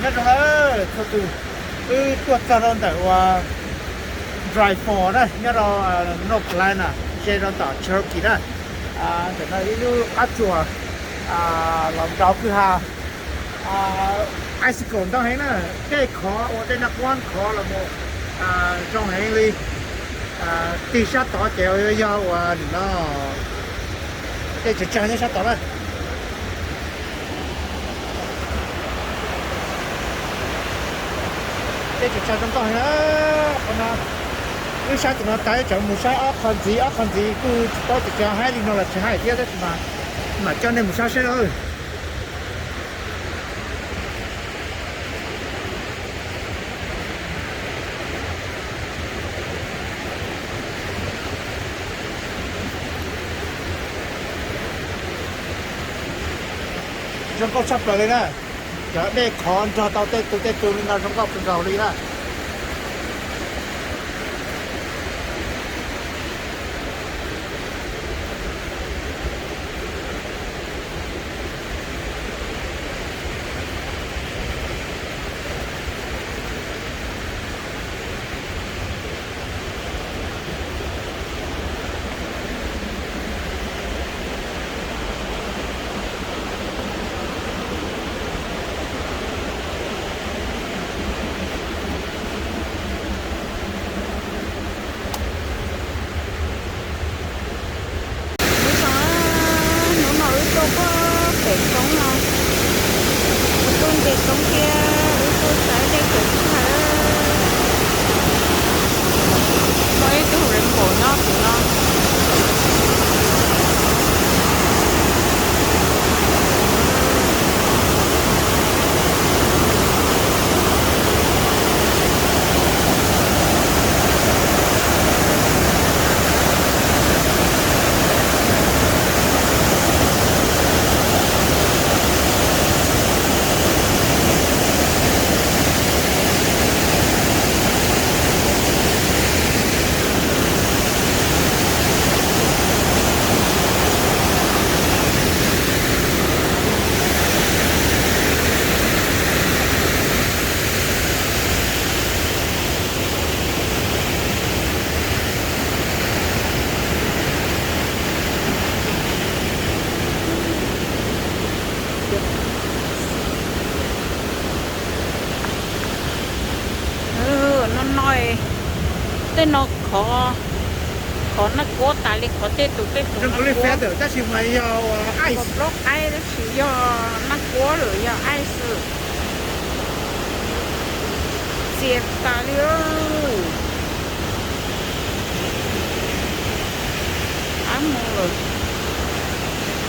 Nyob zoo na txhua tus, wb tuaj txog rau ntawm uas Dry Fork na, nyob rau North Carolina, ze rau tom Cherokee na. Ntawm no ib lub qab tsuas los nrog kwj ha, icicle ntau heev na, dej khov ua tej naj quab khov los mus zoo heev li. Tig sab tod ces yog uas nim no dej tsawg tsawg nyob sab tod na. Dej tsawg tsawg zoo nkauj heev na. Qhov no wb saib tus no tas wb tseem mus saib ob qho ntxiv, ob qho ntxiv kuj tsis paub tias xyov haib li no los tsis haib thiab, tab sis mas mam coj nej mus saib saib na. Zoo nkauj tshaj plaws li na, cov dej khov nrog tau tej tus tej tus li no zoo nkauj kawg nkaus li na. Ib tsoom, hnub no wb tuaj puag pem roob no, wb tuaj nce roob thiab wb tuaj saib dej kawg tshaj. Muaj ib tug rainbow nyob tim no. No no, tej no khov, khov naj kuab tas li, khov tej tus tej tus naj kuab, tab sis mas yog plaub qaib tab sis yog naj kuab lawm, yog ice. Txias tas li. Qab mus lawm.